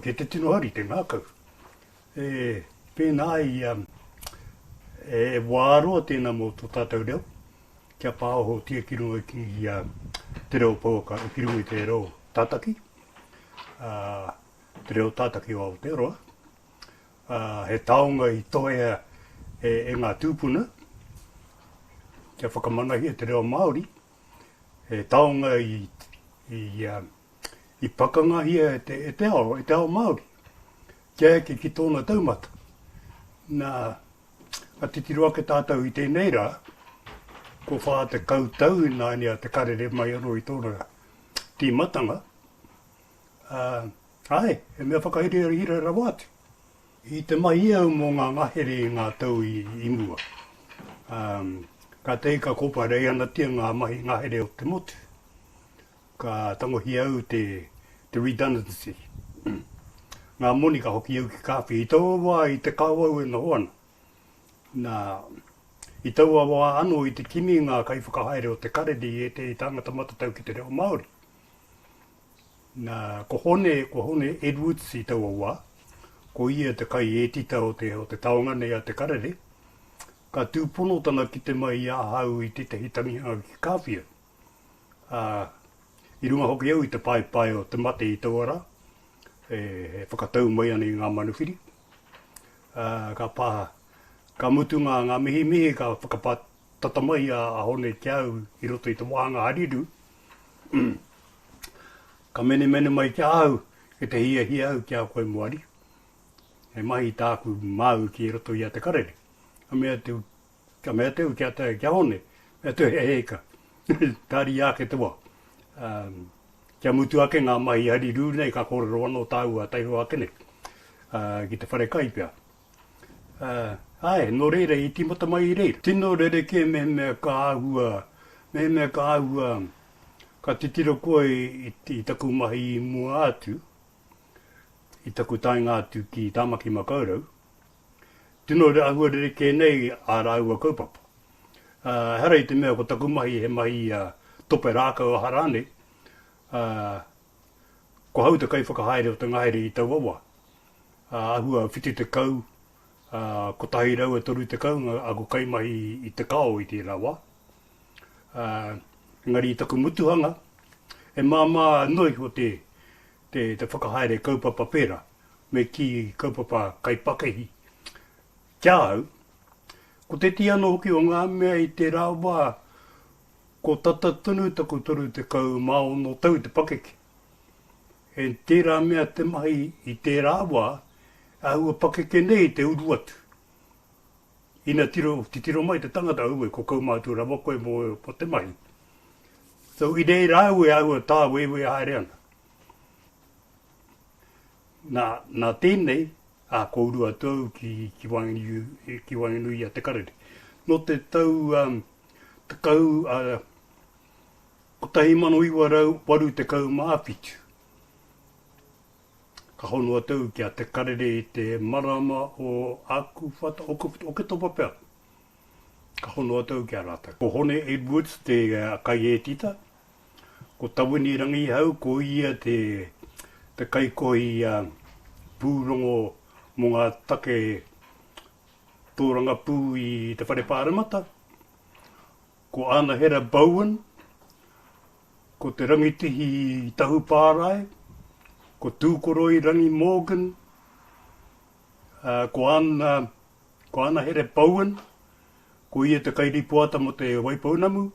kei te tino hari te ngākau. E pēnā ai e wā roa tēnā mō tō tātou reo, kia pāohotia ki runga ki te reo pouaka, ki runga i te reo tātaki, te reo tātaki o Aotearoa. He taonga i tohea e ngā tūpuna kia whakamanahia te reo Māori, he taonga i pakangahia e te ao, e te ao Māori, kia eke ki tōna taumata. Nā, ka titiro ake tātou i tēnei rā, kua 40 tau ināianei a Te Karere mai anō i tōna tīmatanga, ā, āe, he mea whakahirahira rawa atu. I te mahi au mō ngā ngahere i ngā tau i mua. Ā, kātahi ka kōpareihanatia ngā mahi ngahere o te motu. Ka tangohia au te, te redundancy. Ngā moni ka hoki au ki Kāwhia. I taua wā i te kao au e noho ana. Nā, i taua wā anō i te kimi ngā kaiwhakahaere o te Karere i ētehi tāngata matatau ki te reo Māori. Nā, ko Hone, ko Hone Edwards i taua wā, ko ia te kaiētita o te, o te taonga nei a Te Karere, ka tūpono tana kite mai i ahau i tētehi tangihanga ki Kāwhia. Ā, i runga hoki au i te paepae o te mate i taua rā, e, e whakatau mai ana i ngā manuwhiri. Ā, ka pā, ka mutu ngā, ngā mihimihi, ka whakapā tata mai a, a Hone ki a au i roto i te wāhanga harirū. Ka menemene mai ki a au, kei te hiahia au ki a koe Moari. He mahi tāku māu ki roto i a Te Karere. Ka mea atu, ka mea atu ki a, ki a Hone, mea atu he eka, tāria ake te wā. Um, kia mutu ake ngā mahi harirū nei ka kōrero anō tāua taihoa ake nei, uh, ki te whare kai pea. Uh, āe, nō reira i tīmata mai i reira. Tino rerekē mehemea ka āhua, mehemea ka āhua Ka titiro koe i taku mahi i mua atu, i taku taenga atu ki Tāmaki Makaurau, tino āhua rerekē nei ā rāua kaupapa. Ehara i te mea ko taku mahi he mahi tope rākau aha rānei, ko hau te kaiwhakahaere o te ngahere i taua wā. Āhua 70, 130 aku kaimahi i te kao i tērā wā. Ā, engari i taku mutuhanga, he māmā noa iho te, te, te whakahaere kaupapa pērā, me kī kaupapa kaipakihi. Ki a au, ko tētehi anō hoki o ngā mea i tērā wā, ko tata tonu taku 36 tau te pakeke. E tērā mea te mahi i tērā wā, āhua pakeke nei te uru atu. Ina tiro, titiro mai te tangata, aue, ko kaumātua rawa koe mō, mō te mahi. So, i reira au e āhua tāwewe haere ana. Nā, nā tēnei, ā, kua uru atu au ki, ki waenganui, ki waenganui i a Te Karere. Nō te tau um, tekau, uh, 1987, Ka hono atu au ki a Te Karere i te marama o Akuwhata, Oketopa pea. Ka hono atu au ki a rātou. Ko Hone Edwards te kaiētita, ko Tawini Rangihau, ko ia te, te kaikohi pūrongo mō ngā take tōrangapū i te Whare Pāremata, ko Anahera Bowen, Ko Te Rangitihi Tahupārae, ko Tūkoroi Rangi Morgan, ko Ana, ko Anahere Bowen, ko ia te kairipoata mō Te Waipounamu,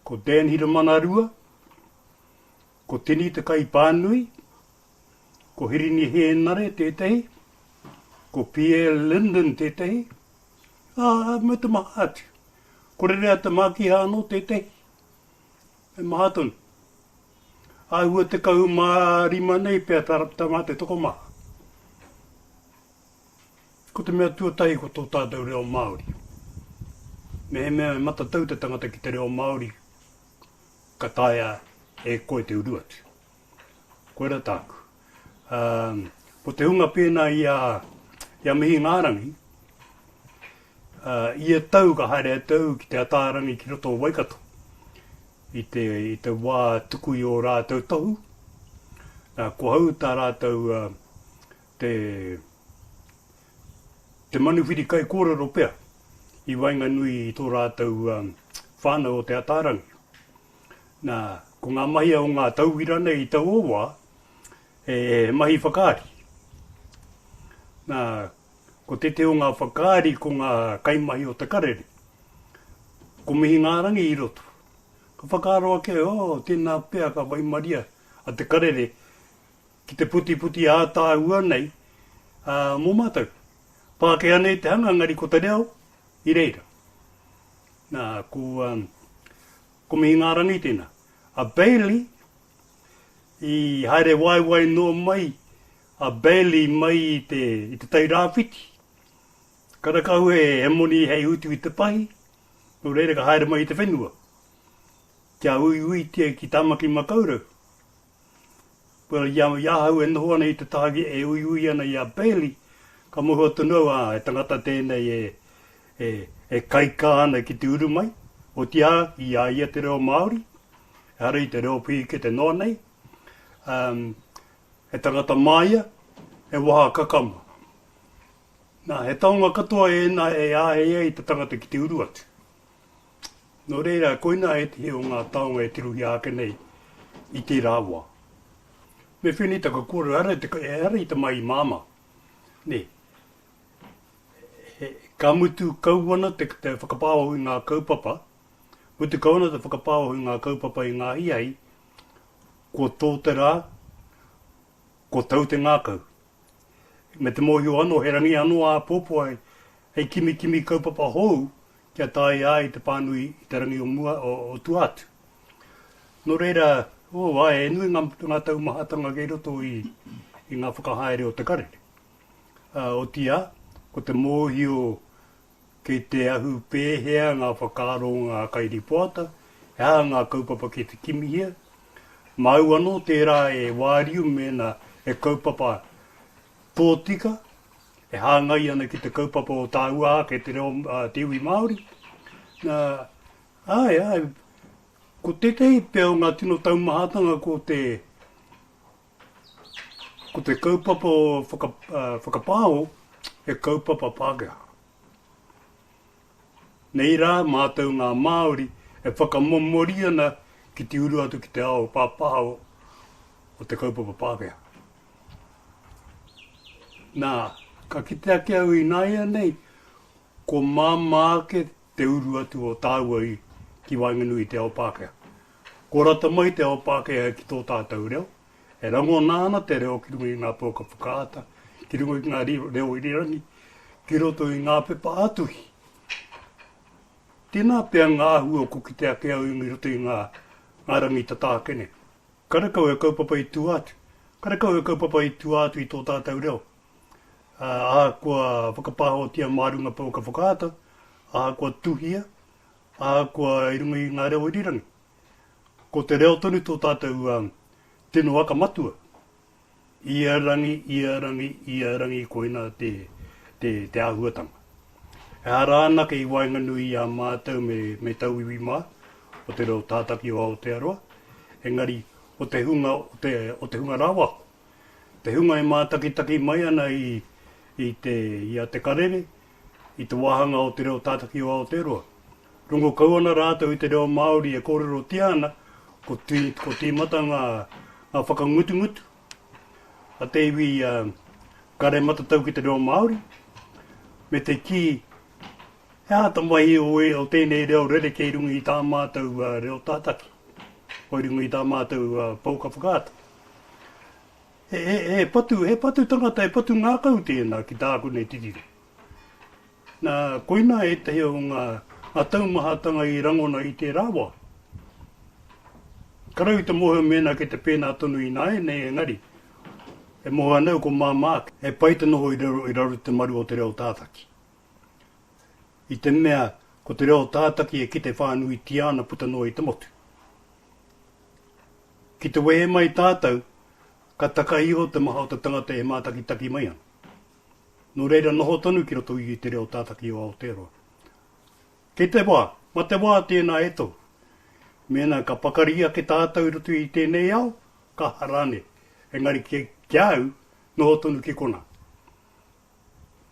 ko Dan Hiramanarua, ko Tini te kaipānui, ko Hirini Hēnare tētehi, ko Pierre Linden tētehi, ā, me te maha atu. Ko Rerea Te Mākiha anō tētehi. He maha tonu. Āhua 15 nei pea tā mātou tokomaha. Ko te mea tuatahi ko tō tātou reo Māori. Mehemea e matatau te tangata ki te reo Māori, ka taea e koe te uru atu. Koira tāku. Ā, ko te hunga pēnā i a, i a Mihingārangi, ā, ia tau ka haere atu au ki Te Ataarangi ki roto o Waikato i te, i te wā tuku i ō rātou tohu. Nā, ko hau tā rātou te, te manuwhiri kaikōrero pea i waenganui i tō rātou whānau o Te Ataarangi. Nā, ko ngā mahi o ngā tauira nei i taua wā, he mahi whakaari. Nā, ko tētehi o ngā whakaari ko ngā kaimahi o Te Karere. Ko Mihingārangi i roto. Ka whakaaro ake, oh, tēnā pea ka waimaria a Te Karere ki te putiputi ātaahua nei mō mātou. Pākehā nei te hanga, engari ko te reo i reira. Nā, ko, um, ko Mihingārangi tēnā. A Bailey, i haere waewae noa mai a Bailey mai i te, i te Tai Rāwhiti. Karekau he, he moni hei utu i te pahi, nō reira ka haere mai i te whenua. Kia uiuitia ki Tāmaki Makaurau. Well, i a, i ahau e noho ana i te taha e uiui ana i a Bailey, ka mōhio tonu au, ā, he tangata tēnei e, e, e kaikā ana ki te uru mai, otirā, i a ia te reo Māori, ehara i te reo pihikete noa nei, um, he tangata māia, he waha kakama. Nā, he taonga katoa ēnā e āhei ai te tangata ki te uru atu. Nō reira, koinā ētehi o ngā taonga e tirohia ake nei i tērā wā. Me whēnei taku kōrero, ehara i te, ehara i te mahi māmā, nē. He, ka mutu kau ana te, te whakapāoho i ngā kaupapa, mutu kau ana te whakapāoho i ngā kaupapa i ngā ahiahi, kua tō te rā, kua tau te ngākau. Me te mōhio anō, he rangi anō āpōpō hei kimikimi kaupapa hou kia taea ai te pānui i te rangi o mua, o tua atu. Nō reira, oh, āe, he nui ngā, ngā taumahatanga kei roto i, i ngā whakahaere o te karere. Uh, otiia, ko te mōhio kei te ahu pēhea ngā whakaaro o ngā kairipoata, he aha ngā kaupapa kei te kimihia, māu anō tērā e wāriu mēnā he kaupapa tōtika, e hāngai ana ki te kaupapa o tāua ake te reo, te iwi Māori. Nā, āe, āe, ko tētehi pea o ngā tino taumahatanga ko te, ko te kaupapa o whaka, whakapāho, he kaupapa Pākehā. Nei rā mātou ngā Māori e whakamomori ana ki te uru atu ki te ao pāpāho o te kaupapa Pākehā. Nā, ka kite ake au ināianei, ko māmā ake te uru atu o tāua i, ki waenganui i te ao Pākehā. Ko rata mai te ao Pākehā ki tō tātou reo, e rangona ana te reo ki runga i ngā pouaka whakaata, ki runga i ngā reo irirangi, ki roto i ngā pepa ā-tuhi. Tēnā pea ngā āhua kua kite ake au i roto i ngā, ngā rangi tata ake nei. Karekau he kaupapa i tua atu. Karekau he kaupapa i tua atu i tō tātou reo. Ahakoa whakapāhotia mā runga pouaka whakaata, ahakoa tuhia, ahakoa i runga i ngā reo irirangi. Ko te reo tonu tō tātou tino aka matua. Ia rangi, ia rangi, ia rangi koina te, te, te āhuatanga. Ehara anake i waenganui i a mātou me, me tauiwi mā, o te reo tātaki o Aotearoa, engari o te hunga, o te, o te hunga rāwaho, te hunga e mātakitaki mai ana i, i te, i a Te Karere, i te wāhanga o te reo tātaki o Aotearoa. Rongo kau ana rātou i te reo Māori e kōrerotia ana, ko, tī, ko tīmata ngā, ngā whakangutungutu a te iwi uh, kare matatau ki te reo Māori, me te kī, he aha te mahi o, e, o tēnei reo rerekē i runga i tā mātou uh, reo tātaki, o i runga i tā mātou uh, pouka whakaata. He, he, he, patu, he patu tangata, he patu ngākau tēnā ki tāku nei titiro. Nā, koinā ētahi o ngā, ngā taumahatanga i rangona i tērā wā. Karau i te mōhio mēnā kei te pēnā tonu ināianei, engari, e mōhio ana au ko māmā ake, he pai te noho i raro, i raro i te maru o te reo tātaki. I te mea, ko te reo tātaki e kite whānuitia ana puta noa i te motu. Ki te wehe mai tātou, ka taka iho te maha o te tangata e mātakitaki mai ana. Nō reira noho tonu ki roto i te reo tātaki o Aotearoa. Kei te wā, mā te wā tēnā e tohu. Mēnā ka pakari ake tātou i roto i tēnei ao, ka aha rānei. Engari ki, ki a au, noho tonu ki konā.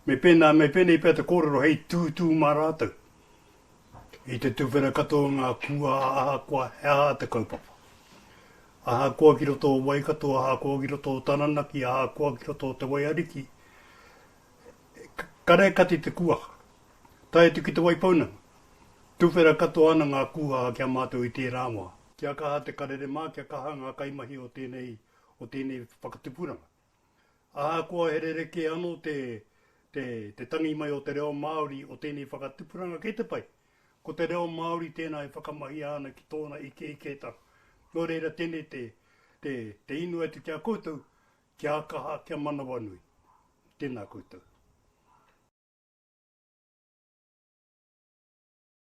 Me pēnā, me pēnei pea te kōrero hei tūtū mā rātou. I te tuwhera katoa ngā kūaha ahakoa he aha te kaupapa. Ahakoa ki roto o Waikato, ahakoa ki roto o Taranaki, ahakoa ki roto o Te Waiariki, kare kati te kūaha. Tae atu ki Te Waipounamu, tuwhera katoa ana ngā kūaha ki a mātou i tērā wā. Kia kaha te karere mā, kia kaha ngā kaimahi o tēnei, o tēnei whakatupuranga. Ahakoa he rerekē anō te, te, te tangi mai o te reo Māori o tēnei whakatupuranga kei te pai. Ko te reo Māori tēnā e whakamahia ana ki tōna ikeiketanga. Nō reira tēnei te, te, te inu atu ki a koutou, kia kaha, kia manawanui. Tēnā koutou.